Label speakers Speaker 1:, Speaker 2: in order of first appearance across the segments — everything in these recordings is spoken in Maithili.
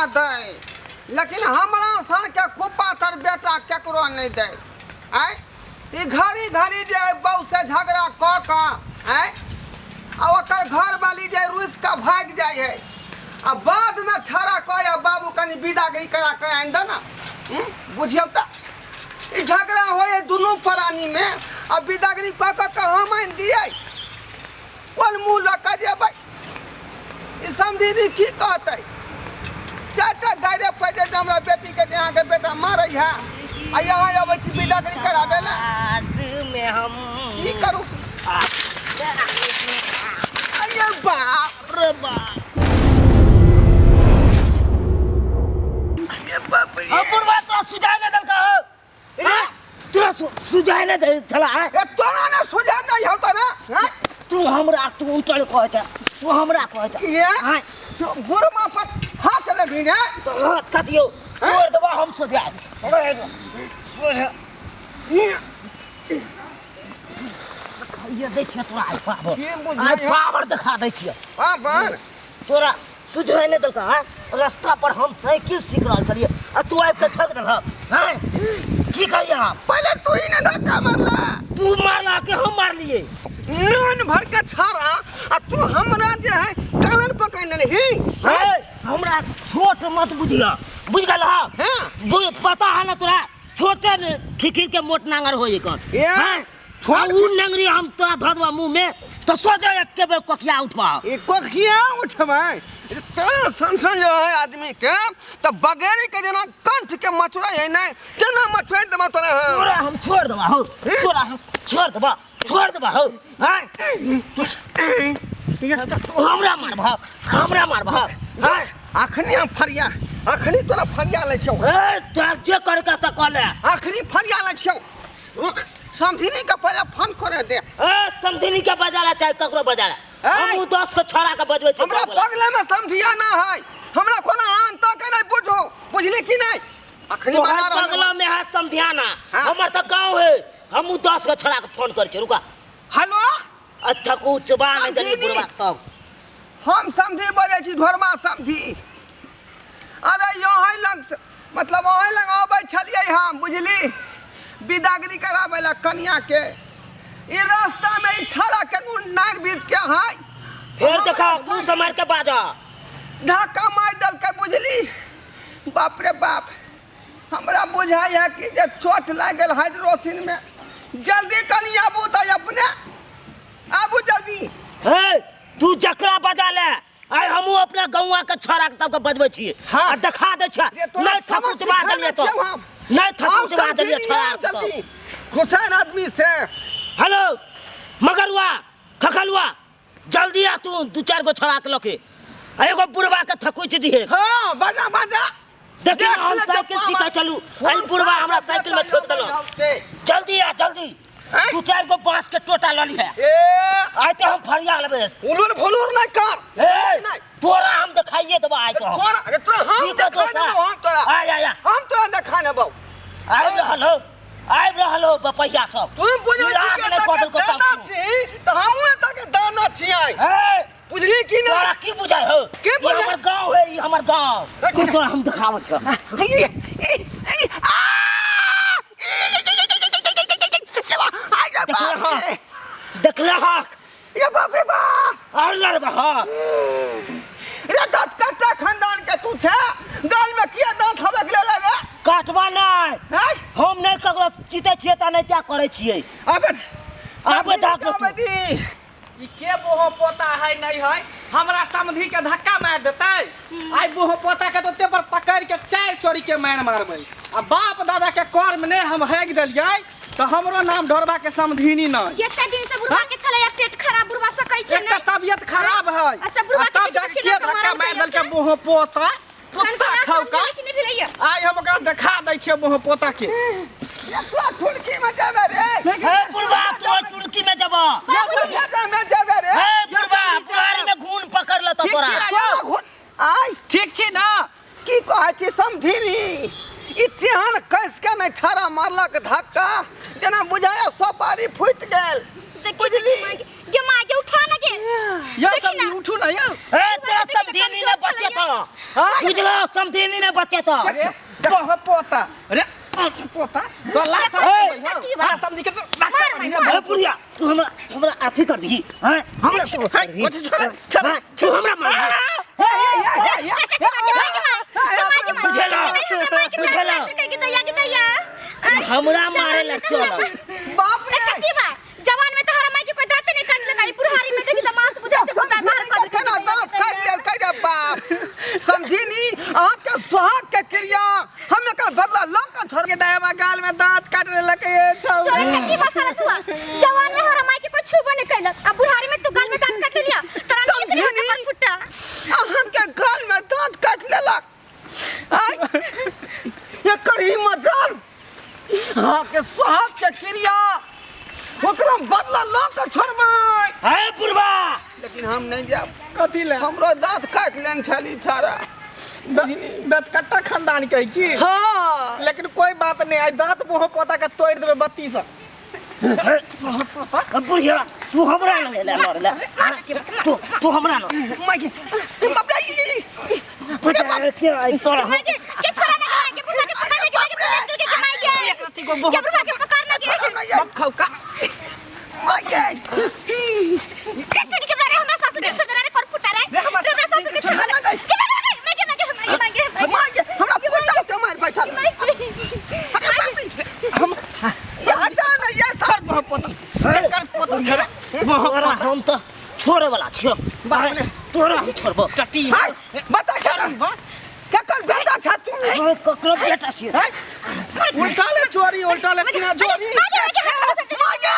Speaker 1: दै लेकिन हमरा सनके कुपातर बेटा केकरो नहि दै। आँय, ई घड़ी घड़ी जे बहू से झगड़ा कऽ कऽ, आँय, आ ओकर घरवाली जे रुसि कऽ भागि जाइ है आ बादमे ठड़ा कह बाबू कनि विदागरी करा कऽ आनि दे ने। बुझियौ तऽ ई झगड़ा होइ है दुनू प्राणीमे आ विदागरी कऽ कऽ कऽ हम आनि दियै, कोन मुँह लऽ कऽ जेबै? ई समधिनी की कहतै? चारिटा गायरे फैटे जे हमरा बेटीके जे अहाँके बेटा मारै है आ यहाँ अबै छी विदागरी कराबै लए।
Speaker 2: आस में हम
Speaker 1: की करू? अरे बाप
Speaker 2: रे बाप,
Speaker 1: रे बाप रे।
Speaker 2: हम बुढ़वा तोरा सुझाय नहि देलका हौ? हाँ? तोरा सुझाय नहि दै छला?
Speaker 1: ए, तोरा ने सुझा दै हौ तोरा, हैं?
Speaker 2: तू हमरा तू उठल कहै छ, तू हमरा कहै छ।
Speaker 1: किया?
Speaker 2: हाँ।
Speaker 1: तू गुरुमा पर हाथ लगबी ने?
Speaker 2: हाथ कटियो तोड़ देबा हम सुझाय। ये दै छियै तोरा आइ पावर।
Speaker 1: की बुझाइ
Speaker 2: आइ
Speaker 1: हौ?
Speaker 2: पावर देखा दै छियै।
Speaker 1: पावर?
Speaker 2: तोरा सुझाय नहि देलका? हाँ? रास्ता पर हम साइकिल सीख रहल छलियै आ तू आबि कऽ ठोकि देलहक। हाँ? की करियै हम?
Speaker 1: पहिले तू ही ने धक्का मारला।
Speaker 2: तू मारला कि हम मारलियै?
Speaker 1: नून भर के छाड़ा आ तू हमरा जे है कालन पकड़ लेलही।
Speaker 2: हे, हमरा छोट मत बुझिह, बुझ गेल?
Speaker 1: हाँ।
Speaker 2: पता है ना तोरा छोटे ने खिखिर के मोट नांगर होय एकर।
Speaker 1: ए,
Speaker 2: हाँ?
Speaker 1: छोट
Speaker 2: आ उ नंगरी हम तोरा धऽ देबा मुँह में तो सोझे एके बेर कोखिया उठबा।
Speaker 1: ई कोखिया उठबै तोरा सन सन जे है आदमी के तऽ बगेरी के जेना कंठ के मचुरै है नहि तेना मचुरि देबा तोरा हम।
Speaker 2: तोरा हम छोड़ देबा हौ, तोरा हम छोड़ देबा, छोड़ देबा हौ। हाँ? हमरा मारबह, हमरा मारबह? हाँ?
Speaker 1: अखनी हम फरिया, अखनी तोरा फरिया लै छियौ।
Speaker 2: ए, तोरा जे करे के तऽ कऽ ले।
Speaker 1: अखनी फरिया लै छियौ। रुक, समधिनी के पहिले फोन करे दे।
Speaker 2: ए, समधिनी के बजाला चाहे ककरो बजाला,
Speaker 1: ए!
Speaker 2: हम 10 को छोड़ा के बजबै छी।
Speaker 1: हमरा बगले में समधिया ना है, हमरा कोनो आन तो के नहीं बुझो, बुझली कि नहीं? अखनी
Speaker 2: तोहर
Speaker 1: बजा रहल
Speaker 2: बगला में है समधियाना?
Speaker 1: हाँ।
Speaker 2: हमर तऽ गाँव है। हम 10 को छोड़ा के फोन करै छी, रुका।
Speaker 1: हेलो।
Speaker 2: अच्छा, कुछ बा नहीं देली।
Speaker 1: समधिनी।
Speaker 2: बुढ़वा तब
Speaker 1: हम समधी बजै छी, ढोरबा समधी। अरे यो है लग से- मतलब ओहे लग अबै छलियै हम, बुझली, विदागरी कराबै लए कनिया के। ई रास्ता में ई छाड़ा के नारि बीत के है।
Speaker 2: फेर देखा मुँह से मार के बाजा।
Speaker 1: धक्का मारि देलकै, बुझली। बाप रे बाप, हमरा बुझाइ है कि जे चोट लागि गेल हाइड्रोसिन में। जल्दी कनि आबू तऽ अपने आबू जल्दी।
Speaker 2: हे, तू जकरा बजा ले, आइ हमहूँ अपना गौआ के छोड़ा के सबके बजबै छियै।
Speaker 1: हाँ।
Speaker 2: आ देखा दै छियै।
Speaker 1: जे तोरा
Speaker 2: नहि
Speaker 1: सबक
Speaker 2: थकुचबा
Speaker 1: सिखा
Speaker 2: देलियै
Speaker 1: दै
Speaker 2: तो
Speaker 1: छियौ हम।
Speaker 2: नहि
Speaker 1: आउ
Speaker 2: थकुचबा
Speaker 1: जल्दी,
Speaker 2: देलियै छोड़ा
Speaker 1: आउ
Speaker 2: के तो।
Speaker 1: जल्दी हुसैन आदमी से।
Speaker 2: हेलो मगरुआ खखलुआ, जल्दी आ तू दू चारि गो छोड़ा के लके आ एगो बुढ़वा के थकुच दिहे।
Speaker 1: हाँ, बजा बजा।
Speaker 2: देखी
Speaker 1: देख
Speaker 2: हम
Speaker 1: ले
Speaker 2: साइकिल
Speaker 1: जब
Speaker 2: सीखा चलू, आई बुढ़वा हमरा साइकिल में ठोक देलक। जल्दी आ जल्दी।
Speaker 1: हैं?
Speaker 2: दू चारि गो बांस के टोटा लऽ लिहे।
Speaker 1: ए,
Speaker 2: आइ तऽ हम फरिया लेबै।
Speaker 1: उलुर भुलुर नहीं कर।
Speaker 2: ए,
Speaker 1: नहीं।
Speaker 2: तोरा हम देखाइए देबो आइ तो हम।
Speaker 1: तोरा अरे तोरा हम
Speaker 2: की कहतो
Speaker 1: देखा
Speaker 2: सा?
Speaker 1: देबो हम तोरा।
Speaker 2: आय आय आय।
Speaker 1: हम तोरा देखा देबो।
Speaker 2: आबि रहल हो, आबि रहल हो बपैया सब।
Speaker 1: तू बुझै छी
Speaker 2: रात
Speaker 1: कि
Speaker 2: नहि
Speaker 1: एतऽ
Speaker 2: कऽ
Speaker 1: के
Speaker 2: देलकौ तब
Speaker 1: दाना
Speaker 2: तू।
Speaker 1: छी तऽ हमहूँ एतऽ के दाना छियै।
Speaker 2: ए,
Speaker 1: बुझली कि नहीं?
Speaker 2: तोरा की बुझाइ हो?
Speaker 1: की
Speaker 2: ई
Speaker 1: बुझाइ?
Speaker 2: हमर गाँव है, ई हमर गाँव।
Speaker 1: रख।
Speaker 2: तोरा हम देखाबै छियौ।
Speaker 1: ई, ई, ई, आ! आई रे बाप रे।
Speaker 2: देखलहक?
Speaker 1: ये बाप रे बाप।
Speaker 2: और लड़बह?
Speaker 1: रे दांत काटा खानदान के तू छे, गाल में किया दांत हबक लेले रे?
Speaker 2: काटबा नहि।
Speaker 1: हैं?
Speaker 2: हम नहि ककरो जीते छियै तऽ नहि त्याग करै छियै।
Speaker 1: अबे
Speaker 2: आबे दाँत
Speaker 1: आबे
Speaker 2: तू।
Speaker 1: दी।
Speaker 3: ई के बोहो पोता है नहीं है हमरा समधी के धक्का मार देतै? आइ बोहो पोता के तो ओते पर पकड़ के चारि चोरी के मार मारबै आ बाप दादा के कर्म ने हम हेग देलियै तऽ हमरो नाम ढोरबा के समधिनी नहीं।
Speaker 4: कते दिन से बुढ़वा के छलैया पेट खराब, बुढ़वा सकै छै
Speaker 3: एक तऽ
Speaker 4: नहि।
Speaker 3: तबियत खराब है
Speaker 4: आ सब बुढ़वा
Speaker 3: आ तब
Speaker 4: के
Speaker 3: जाके
Speaker 4: देखि
Speaker 3: के
Speaker 4: के
Speaker 3: धक्का
Speaker 4: मारल
Speaker 3: मार
Speaker 4: दैया
Speaker 3: देलकै
Speaker 4: से?
Speaker 3: बोहो पोता कुत्ता
Speaker 4: खान
Speaker 3: खाउ का।
Speaker 4: कि नहि भेलैया?
Speaker 3: आइ हम ओकरा देखा दै छियै बोहो पोता के।
Speaker 1: ये तोरा ठुनकी में जेबे रे।
Speaker 2: हे बुढ़वा, तू ओहि टुनकी में जेबह।
Speaker 1: ये समझा में जेबे रे।
Speaker 2: हे बुढ़वा,
Speaker 3: समझी से।
Speaker 2: बुढ़ारी में घून पकड़ लेतौ
Speaker 3: ठीक
Speaker 2: तोरा।
Speaker 3: छी ना?
Speaker 1: तोरा घुन आइ।
Speaker 3: ठीक छी ना?
Speaker 1: की कहै छी समधिनी, ई तेहन कस के नहि छाड़ा मारलक धक्का जेना बुझाया सपारी फूटि गेल।
Speaker 4: देखी,
Speaker 1: बुझली?
Speaker 4: देखी, गे माँ गे, उठा ना गे।
Speaker 3: यौ
Speaker 4: देखी
Speaker 3: समधी
Speaker 4: ना।
Speaker 3: उठू ना यौ।
Speaker 2: हे तोरा
Speaker 4: देखी तऽ
Speaker 2: समधिनी
Speaker 4: कमजोर
Speaker 2: नहि बचेतौ। बुझलो समझेनी ने बच्चे तो
Speaker 3: अरे तोह पोता अरे पोता तो ला
Speaker 2: ए!
Speaker 3: समझ ला समझ के तो
Speaker 4: मार, मार,
Speaker 2: अरे बुढ़िया तू हमरा हमरा अथी कर दी हैं हमरा तू
Speaker 3: है, कुछ छोड़, छोड़,
Speaker 2: हैं? तू हमरा मार बुझेला बुझेला हमरा मारे ला चल
Speaker 1: बाप रे
Speaker 4: जवान में तहरा माई के कोई दांत नहीं काट लगाई बुढ़ारी में देखी त मांस बुझा छै दांत बाहर
Speaker 1: समझिनी
Speaker 4: कर
Speaker 1: केना दाँत काटि लेलकै रे बाप समझिनी अहाँके सुहाग के क्रिया हम एकर बदला लऽ कऽ छोड़बै
Speaker 3: के दाया गाल में दांत काट लेलक ये छौ
Speaker 4: चोरी कत्ती बसाला तू जवान में हमरा माई के कोई छुबो नहीं कैलक अब बुढ़ारी में तू गाल में दांत काट लिया तोरा नीक नहीं होता पर फुट्टा
Speaker 1: अहाँके गाल में दाँत काटि लेलक आँय? एकर ई मजाल अहाँके सुहाग के क्रिया ओकरा बदला लऽ कऽ छोड़बै
Speaker 2: है बुढ़बा
Speaker 1: लेकिन हम नहि जायब
Speaker 3: कथी ले
Speaker 1: हमरो दाँत काटि लेने छली छाड़ा
Speaker 3: दांत कट्टा खानदान के है की
Speaker 1: हाँ
Speaker 3: लेकिन कोई बात नहीं आई दांत मुँह पोता के तोड़ देबे बत्ती से
Speaker 2: बुढ़िया तू हमरा लगे ले मारे ले तू तू हमरा लगे
Speaker 1: माय के बाप रे ई-
Speaker 2: पता के आई तोरा
Speaker 4: माई के के छोरा ना माई के बुढ़ा के पकड़ ले के माई के पकड़ के माई के के बुढ़ा के पकड़ ले के
Speaker 1: ई-
Speaker 3: बाप खाऊ का
Speaker 1: माय के
Speaker 4: के चोरी के मारे हमरा सासू के छोड़ दे रे कर फुटा रे
Speaker 3: रे हमरा
Speaker 4: हमरा सासू के छोड़ दे
Speaker 1: माय
Speaker 4: के माई के माई के माई के माई के माई के
Speaker 1: माय के हमरा पोता के मार बैठल अरे बाप रे
Speaker 3: हम
Speaker 1: ये हटा ना ये सब
Speaker 3: मुँह पोता कर पोता झरा
Speaker 2: तोरा हम तो छोड़े वाला छियो
Speaker 3: बाप रे।
Speaker 2: तोरा हम छोड़बो
Speaker 3: टटी
Speaker 1: हाय बता के केकर बेटा छ तू
Speaker 2: ककरो बेटा छियो
Speaker 3: उल्टा ले चोरी उल्टा ले सीना चोरी
Speaker 4: माई के माई के हमरा सासू
Speaker 1: माय के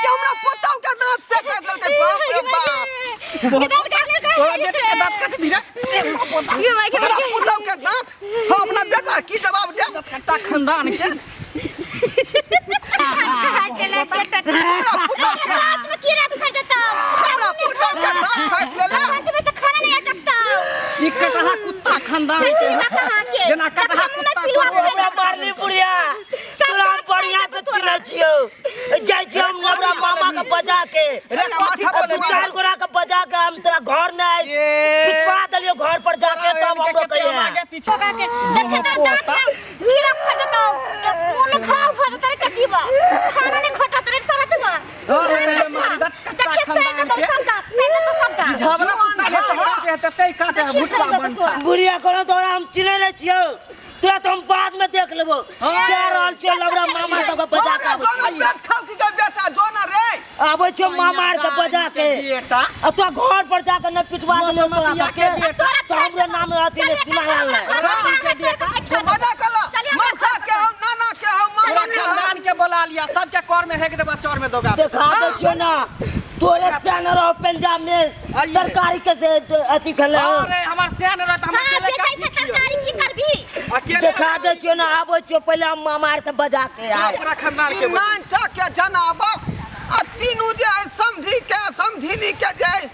Speaker 1: ये हमरा पोता के दांत से काट लेलकै बाप रे बाप
Speaker 4: के दांत काट ले
Speaker 3: तोरा बेटी के दांत काट दी रे पोता
Speaker 4: ये माई के
Speaker 1: हमरा
Speaker 4: माई के
Speaker 1: पोता के दांत हम अपना बेटा की जवाब देब
Speaker 3: दांत कट्टा खानदान के
Speaker 1: हमरा पोता के
Speaker 4: हाथ में कीड़ा फंस जाता
Speaker 1: हमरा पोता के दांत काट लेला
Speaker 4: हाथ में से खाना नहीं अटकता
Speaker 3: ई कटहा कुत्ता खानदान के
Speaker 4: पिलुआ कहाँ के
Speaker 3: जेना कटहा
Speaker 4: तब हम ना
Speaker 3: कुत्ता
Speaker 4: पिलुआ
Speaker 3: को
Speaker 2: हमरा मारली बुढ़िया तोरा हम बढ़िया से चिन्है छियो जाइ छियो हम हमरा मामा के बजा के
Speaker 1: रे माथा पर
Speaker 2: दू चार गोरा के बजा के हम तोरा घर न आइ
Speaker 3: ये
Speaker 2: पिटवा देलियो घर पर जाके तब हमरो कहिए
Speaker 3: आगे पीछे
Speaker 4: पका के देखे तेरा दांत में कीड़ा फंस जाता मुंह में घाव फंस जाता रे कटीवा खाना नहीं घोटा रे सारा तुआ
Speaker 3: अरे मारी दांत कट्टा
Speaker 4: देखे सर
Speaker 3: खानदान
Speaker 4: तो
Speaker 3: के
Speaker 4: सब दांत सर तो सब दांत
Speaker 3: झबला कुत्ता ले काटे है ते काटे है
Speaker 4: देखिए
Speaker 3: भुटवा
Speaker 4: सर
Speaker 3: बन
Speaker 4: तोरा।
Speaker 2: बुढ़िया कोनो तोरा हम चिन्है नहीं छियो तोरा तो हम बाद में देख लेबो जा रहल छियो लबड़ा मामा सबके बजा के आबै
Speaker 1: दोनों पेट खाओ की के बेटा जो ना रे
Speaker 2: आबै छियो मामा आर के बजा के
Speaker 3: बेटा
Speaker 2: अब तो घर पर जाके न पिटवा देलियो तोरा
Speaker 3: मौसमतिया
Speaker 2: सबके
Speaker 3: के बेटा।
Speaker 2: तो हमरो नाम अथी ने सुना
Speaker 4: हमरा
Speaker 2: है
Speaker 4: घर में
Speaker 1: तू मजा कला
Speaker 4: चलिए हमरा
Speaker 1: मौसा के हो नाना के हो मामा
Speaker 3: पूरा
Speaker 1: के हो
Speaker 3: खानदान के बोला लिया सबके कर में हेक देबा चौर में दोगा
Speaker 2: देखा दे छियो ना तोरे सियान रहो पंजाब में
Speaker 3: आइए।
Speaker 2: तरकारी के से अथी खेले हो
Speaker 3: अरे हमर सियान रहत हम
Speaker 4: हां
Speaker 3: अकेले
Speaker 4: बेचै
Speaker 3: का
Speaker 4: छै तरकारी की करबी
Speaker 3: अकेले
Speaker 2: देखा दे छियो ना आबै छियो पहिले हम मामा आर के बजा के आब
Speaker 3: पूरा खानदान के
Speaker 1: ई नान टा के जनावर आ तीनू जे है समधी के समधिनी के जे है,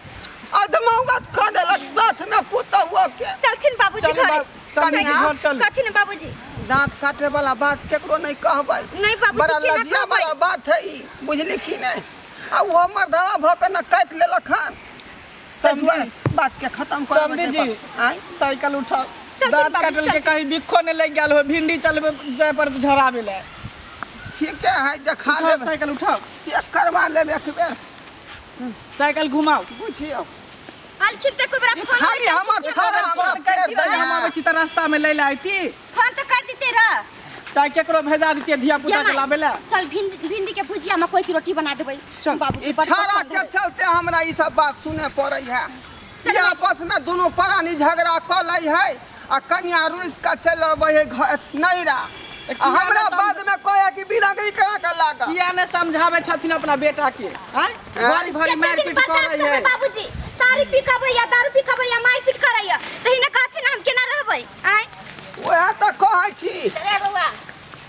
Speaker 1: अधमौगत कऽ देलक साथ में पुतहुओ के
Speaker 4: चलथिन बाबूजी
Speaker 3: चलू
Speaker 4: घर
Speaker 3: बाबू, समधी जी घर चलू।
Speaker 4: कथिन बाबूजी
Speaker 1: दांत काटे वाला बात केकरो नहीं कहबै
Speaker 4: नहीं बाबूजी,
Speaker 1: बड़ा
Speaker 4: केना
Speaker 1: लज्जा
Speaker 4: कहबै?
Speaker 1: वाला बात है ई बुझली की नहीं आ ओ हमर धवा भऽ के न काटि लेलक हन
Speaker 3: समधी
Speaker 1: दुआरे बात के खत्म कर
Speaker 3: समधी जी।
Speaker 1: आँय
Speaker 3: साइकिल उठाओ
Speaker 4: चलथिन
Speaker 3: दांत
Speaker 4: बाबू,
Speaker 3: काटल के
Speaker 4: चलथिन।
Speaker 3: कहीं बिखो नहीं लग गेल हो भिंडी चलबे जाय पर झराबे ले
Speaker 1: ठीके है देखा
Speaker 3: उठाओ
Speaker 1: लेब
Speaker 3: साइकिल उठाओ
Speaker 1: चेक करवा लेब एक बेर
Speaker 3: साइकिल घुमाओ
Speaker 1: बुझियौ
Speaker 4: अलखिन ते कोई बड़ा
Speaker 1: ई
Speaker 4: फोन
Speaker 1: खाली हमर छाड़ा हमरा
Speaker 3: फोन
Speaker 1: फेर
Speaker 3: करती
Speaker 1: दै
Speaker 3: रहे हम आबै छी तऽ रास्ता में लै ले आयती
Speaker 4: फोन तो कर देते रह
Speaker 3: चाहे केकरो भेजा दितियै धिया पुता के लाबे ले
Speaker 4: चल भिंडी भिंडी के भुजिया में कोई की रोटी बना देबै
Speaker 3: चल।
Speaker 4: बाबू
Speaker 1: ई
Speaker 4: के बड़
Speaker 1: छाड़ा
Speaker 4: पसंद
Speaker 1: के
Speaker 4: है।
Speaker 1: चलते हमरा ई सब बात सुने पड़ै है
Speaker 4: चल
Speaker 1: ई आपस में दुनू प्राणी झगड़ा कऽ लै है आ कनिया रुसि कऽ चलि अबै है घर नैरा
Speaker 3: तऽ
Speaker 1: आ
Speaker 3: किया
Speaker 1: हमरा
Speaker 3: ने समझ-
Speaker 1: बाद में कहै कि बिदागरी करा के लागल
Speaker 3: किया ने समझाबै छथिन अपना बेटा के आँय घड़ी घड़ी
Speaker 4: केते
Speaker 3: मारि
Speaker 4: दिन
Speaker 3: पीट
Speaker 4: बर्दाश्त
Speaker 3: करै
Speaker 4: करबै
Speaker 3: है
Speaker 4: बाबूजी तारी पी कबै या दारू पी कबै या मारि पीट करैया तहिना कहथिन हम केना रहबै आँय
Speaker 1: वएह तऽ कहै छी
Speaker 4: रे बौआ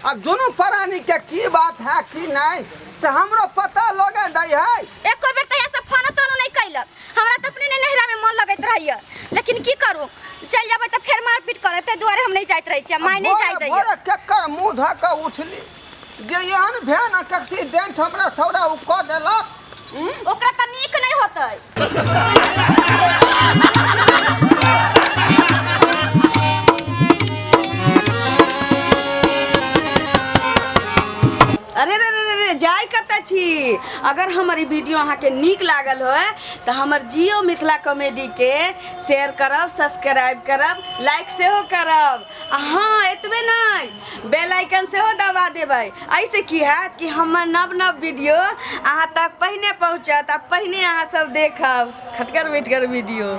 Speaker 1: आ दुनू प्राणी के की बात है की नहीं से हमरो पता लगे दै है
Speaker 4: एको बेर तहिया से फोनो तोनो नहीं कैलक हमरा तऽ अपने नैहरा में मन लगैत रहैया लेकिन की करू चलि जेबै तऽ फेर मारपीट करत ताहि दुआरे हम नहीं जाइत रहै छियै माय नहीं जाइत
Speaker 1: भोरे
Speaker 4: दैया
Speaker 1: भोरे केकर मुँह धऽ कऽ उठली जे एहन भेल एक्सीडेंट हमरा छौड़ा ओ कऽ देलक
Speaker 4: ओकरा तऽ नीक नहीं होतै।
Speaker 5: छी। अगर हमर ई वीडियो अहाँके नीक लागल होय तऽ हमर जियो मिथिला कॉमेडीके शेयर करब, सब्सक्राइब करब, लाइक सेहो करब आ हँ एतबे नहि, बेल आइकन सेहो दबा देबै। एहिसँ की हैत कि हमर नव नव वीडियो अहाँ तक पहिने पहुँचत आ पहिने अहाँ सब देखब खटगर मिठगर वीडियो।